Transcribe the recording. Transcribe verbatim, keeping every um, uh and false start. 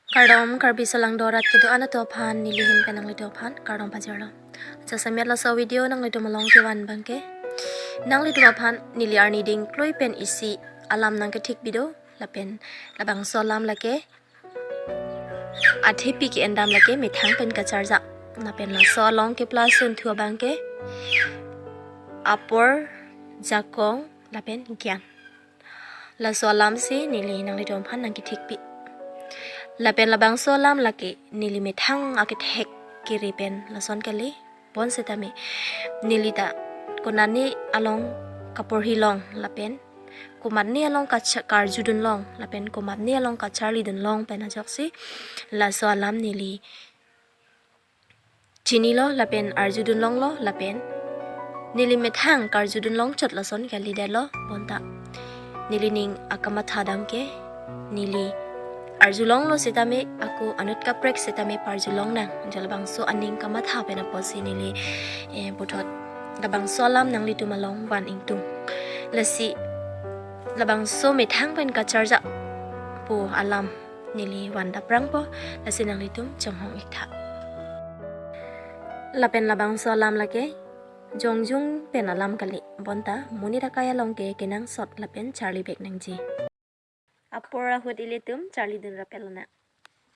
Kardom Karbi aso langdorat kedo-an atum aphan neli ahin pen nanglitum aphan kardom pajirlo. Jasemet laso video nanglitum along kevan abangke, nanglitum aphan neli arni ding klui pen isi alam nangkethik pido, lapen labangso alam lake athepi ke-endam lake methang pen kacharja. Lapen laso along kepla sunthu abangke apor, jakong lapen gyan. Laso alam si neli nanglitum aphan nangkethikpi. Lapen labangso alam lake neli methang akethek kiri pen lason kali, bonsitame neli ta konatne along kaporhi long lapen komatne along kacha-, karjudun long lapen komatne along kacharlidun long pen ajoksi laso alam neli chinilo lapen arjudun longlo lapen neli methang karjudun longchot lason kalidetlo, bonta neli ning akamatha abangke neli arjulonglo sitame ako anut kaprek sitame parjulong nang. Jala labangso aning kamatha pen apotsi neli, eh, puthot labangso alam nanglitum along van ingtung. Lasi labangso methang pen kacharja pu alam neli van daprangpo, lasi nanglitum chonghong iktha. Lapen labangso alam lake jongjung pen alam kali, bonta monit akai along ke kenangsot lapen charlibek nangji. Apor ahut ilitum charlidun rapet lonang.